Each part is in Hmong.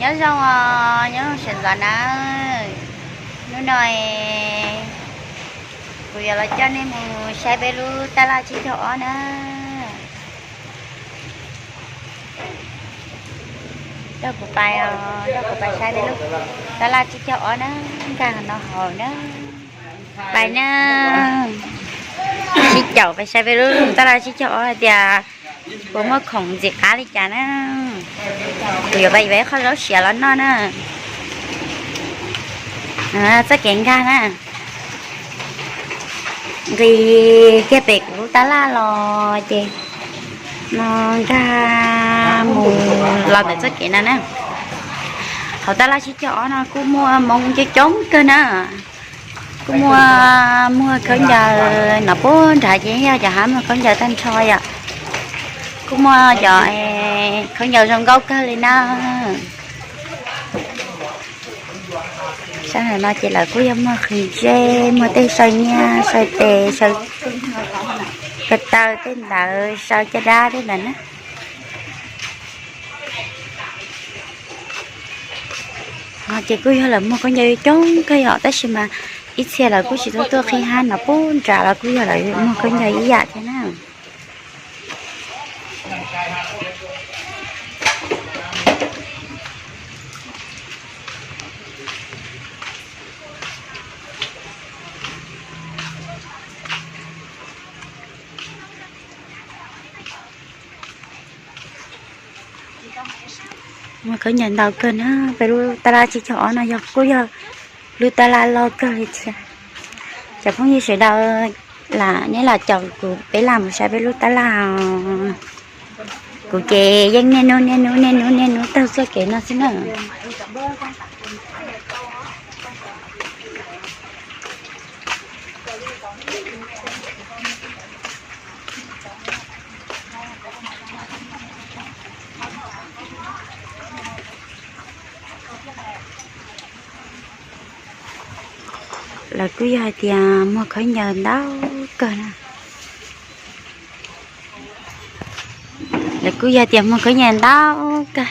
Nyob zoo os, nyob zoo sawv ntxov na. Hnub no kuv yuav los coj nej mus saib peb lub tab laj tsib caug ob na. Coj kuv pais os, coj kuv pais saib peb lub tab laj tsib caug ob na, nkag no hauv na. Pais na, sib caum pais saib peb lub tab laj tsib caug ob hais tias puas muaj khoom ntxim qab li cas na. Kuv yuav pais yuav ib qho zaub siav los noj na. Txoj kev nkag na, nqis kiag pem kuv lub tab laj los ces no nkag mus los ntawm txoj kev no na. Hauv tab laj tsib caug ob no kuj muaj Hmoob coob coob kawg na. Kuj muaj muag khaub ncaws no puag nrad ces yog cov hab muag khaub ncaws tag nrho yom. Kuj muaj cov khaub ncaws zoo nkauj kawg li na. Sab ntawm no ces lawv kuj yog muag qhwv ntsej, muag tej saw nyiaj saw tes, saw ko taw tej ntawd, saw caj dab tej ntawd na. No ces kuj yog lawv muag khaub ncaws coob kawg yom, tab sis mas ib txhia lawv kuj tsis tau tuaj qhib hab no puag nrad los kuj yog lawv muag khaub ncaws ib yam thiab na. Muag khaub ncaws ntau kawg na, peb lub tab laj tsib caug ob no yog kuj yog lub tab laj loj kawg li thiab. Cov phooj ywg sawv daws lam neb los caum kuv peb lam mus saib peb lub tab laj os. Kuv ces yeej niaj hnub niaj hnub niaj hnub niaj hnub taug txoj kev no xwb na. Lawv kuj yog hais tias muag khaub ncaws ntau kawg na. Lawv kuj yog tias muag khaub ncaws ntau kawg.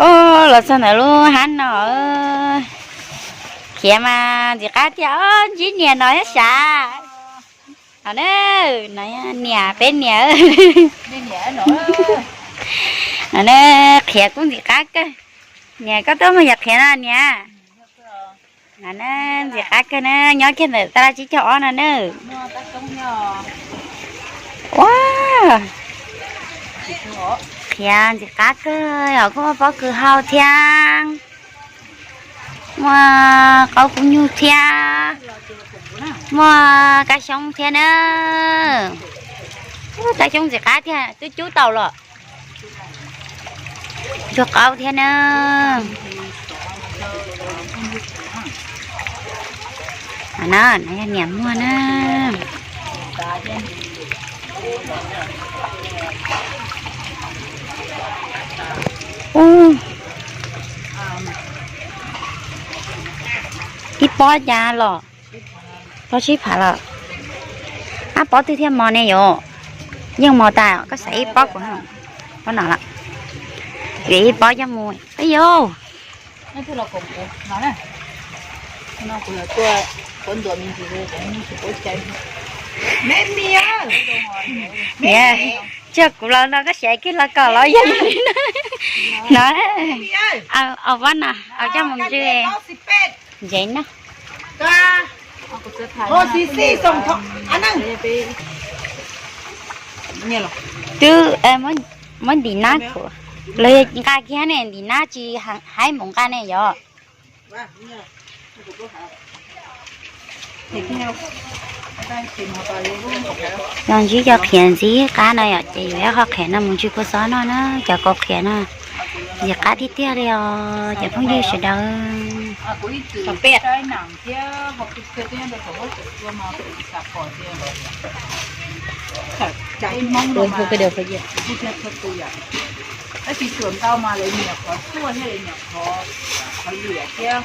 Os, los txog ntawm lub hab no, khiav mas ntxim qab tiag os, ntsib niam no thiab sav. No na, no niam, peb niam. No na, qhiav kuj ntxim qab kawg. Niam, koj tuaj mus yog qhiav no niam. No na, ntxim qab kawg na, nyob kiag ntawm tab laj tsib caug ob no na. Ua, qhiav ntxim qab kawg os, kuj muaj pob kws hau thiab. Muaj qaub kub nyug thiab. Muaj kab xyoob thiab na. Kab xyoob ntxim qab thiab, twb cub tau los. Cua qaub thiab na. No, no yog niam muag na. Ub, ib pob cas los, pob tsib phav los. Ab, pob twg thiaj mos ne yom? Yeej mos tas, koj xav ib pob kuv, pob no los. Yuav ib pob coj mus. Ib yau, niam, tshuav kuv los no koj siav kiag los kom los yog li no. No, au pob no, au coj mus ntsw. Ntsev no. Twb muab ntim nab kuv, los yog nqa kiag ne, ntim nab tsis haib mus nqa ne yom. Yog ntsib cov qhiav ntxim qab no yom, ces yuav ib qho qhiav no mus ntsw kua txob noj na, cov kaus qhiav no ntxim qab tiag tiag li os cov phooj ywg sawv daws. Tab sis tsuas ntau mas lawv nyiam qhov tuaj thiab lawv nyiam qhov, qhov liam thiab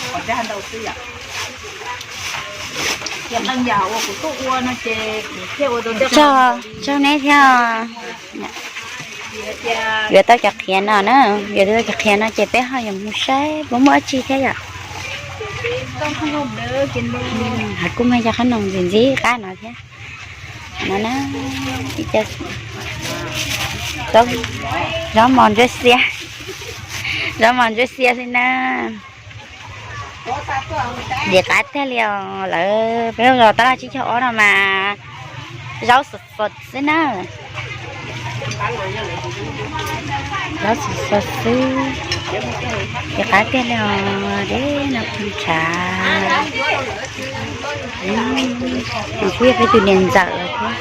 qhov dag ntau xwb yom. Tsaug, tsaug neb thiab. Yuav tau cov qhiav no na, yuav tau cov qhiav no ces peb ho yuav mus saib puas muaj dab tsi thiab yom. Kuj muaj cov qhob noom ntxim ntxim qab no thiab. No na, ib co zaub mos ntsuab xiab, zaub mos ntsuab xiab xwb na. Ntxim qab tiag li os, lawv peb los tab laj tsib caug ob no mas zaub xos xos xwb na. Zaub xos xos xwb, ntxim qab tiag li os, deb no pw ntshav. Kuj yog peb tus niam ntxawm lawm thiab.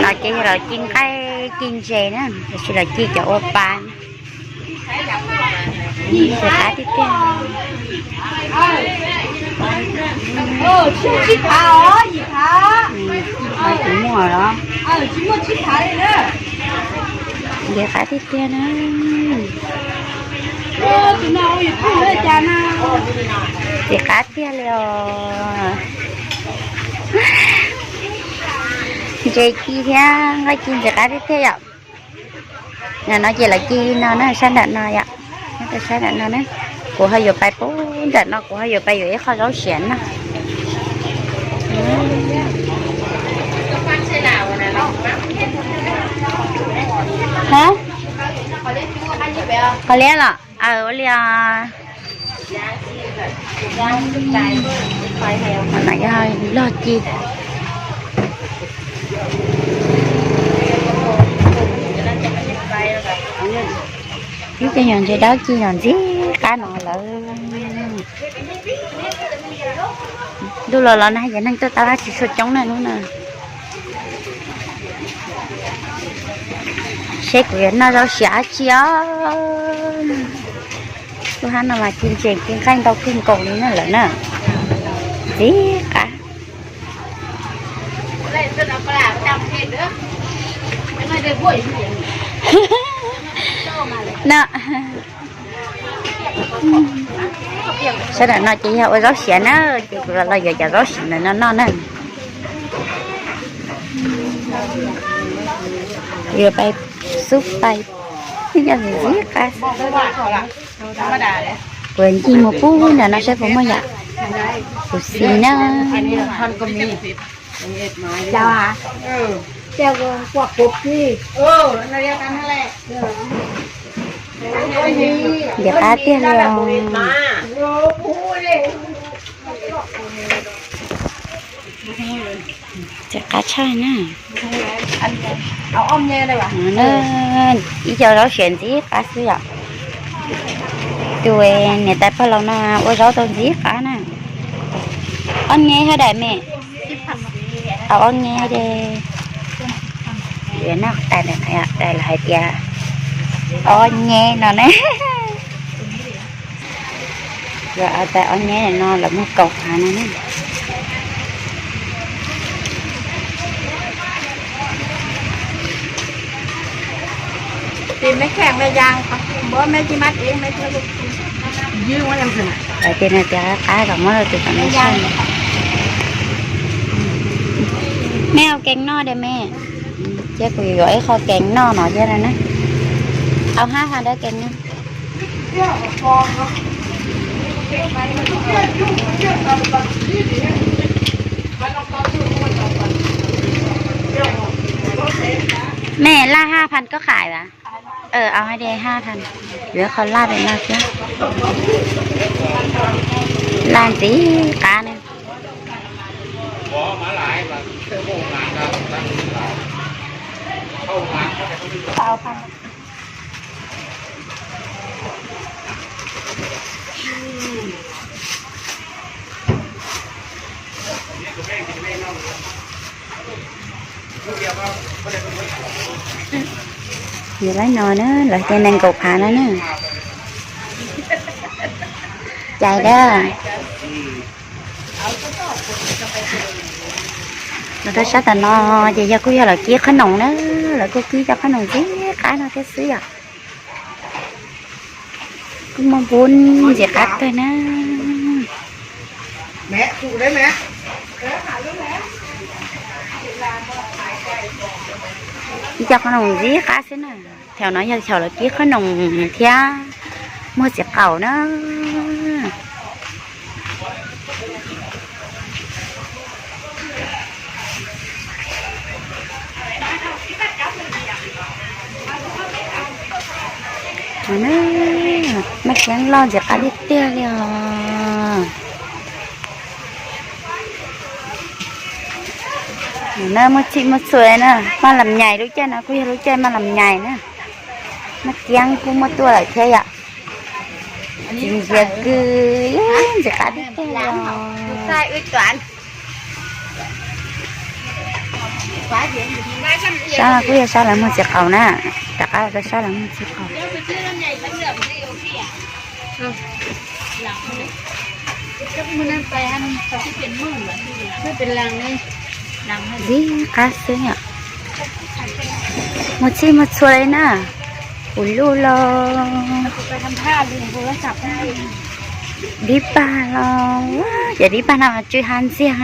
No ces yog lawv ci nqaij ci ntses na, tiam sis lawv ci cov ua pa. Ntxim qab tiag tiag. Tsis muaj los? Ntxim qab tiag tiag na. Ntxim qab tiag li os. Ntses ci thiab nqaij ci ntxim qab tiag tiag yom. No ces lawv ci no na, sab nram no yom. Sab nram no na, kuv ho yuav pais puag nram no, kuv ho yuav pais yuav ib qho zaub siav na. Ha, qhov liab los? Aw, ua li os. No yog log ci. Ib co nyuam ntses dawb ci no ntxim qab no lawm. Ntuj los los na, yog neeg tuaj tab laj tsis tshua coob na hnub no. Seb kuv yuav noj zaub siav dab tsi os. Lub hab no mas ci ntses ci nqaij ntau kawg nkaus li na lawm na. Ntxim qab. No. Sawv daws no ces yog ua zaub siav na, ces kuv los los yuav cov zaub siav ntawm no noj na. Yuav pais xub pais, ib co ntxim ntxim qab. Kuv ncig mus pub ntawm no saib puas muaj yom. Kuv xis na. Ntxim qab tiag li os. Ntxim qab tshaj na. Ib co zaub siav ntxim qab xwb yom. Tus niam tais pog laus no ua zaub tau ntxim qab na. Ob nyeb hab daim me. Tau ob nyeb de. Yuav noj tais, tais lawv hais tias ob nyeb no ne. Yog tais ob nyeb no lawv muag kaum phav no ne. Hais tias no tias qab kom muab rau tus tom no. Me au keev noj de me. Thiab kuv yuav ib qho keev noj no thiab na. Au hab ha dab keev noj. Me laj haj phan koj qais vas. Au hab de haj phan. Yuav qhov laj pem no thiab. Laj ntxim qab ne. Yog lawv no na, lawv tias nees nkaum phav no na. Cais dab. Los rau sab tom no ces yog kuj yog lawv kib qhob noom na, lawv kuj kib cov qhob noom ntxim qab no thiab xwb yom. Kuj muaj npub ntxim qab kawg na. Ib co qhob noom ntxim qab xwb na. Thaum no yog thaum lawv kib qhob noom thiab muag txiv qaum na. Maj ceeb loj ntxim qab tiag tiag li os. Na muaj txhij muaj txhua na, maj lam nyais lub caij no kuj yog lub caij maj lam nyais na. Maj ceeb kuj muaj tuaj lawm thiab yom. Txiv ntsiav kws ntxim qab tiag tiag li os. Sab no kuj yog sab lawv muag txiv qaum na, rov qab los rau sab lawv muag txiv qaum. Ntxim qab xwb yom. Muaj txhij muaj txhua li na. Kuv luj los dib pag los, cov dib pag no tsw ha ntxiag.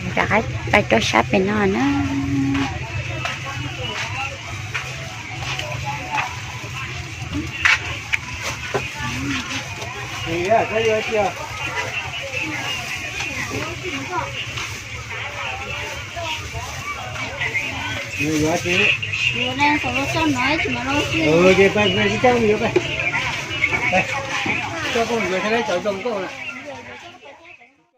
Rov qab pais rau sab pem no na. Yuav tsis, tsis coj, yuav pais, pais, coj koj yuav thiab, cov zoo nkauj na.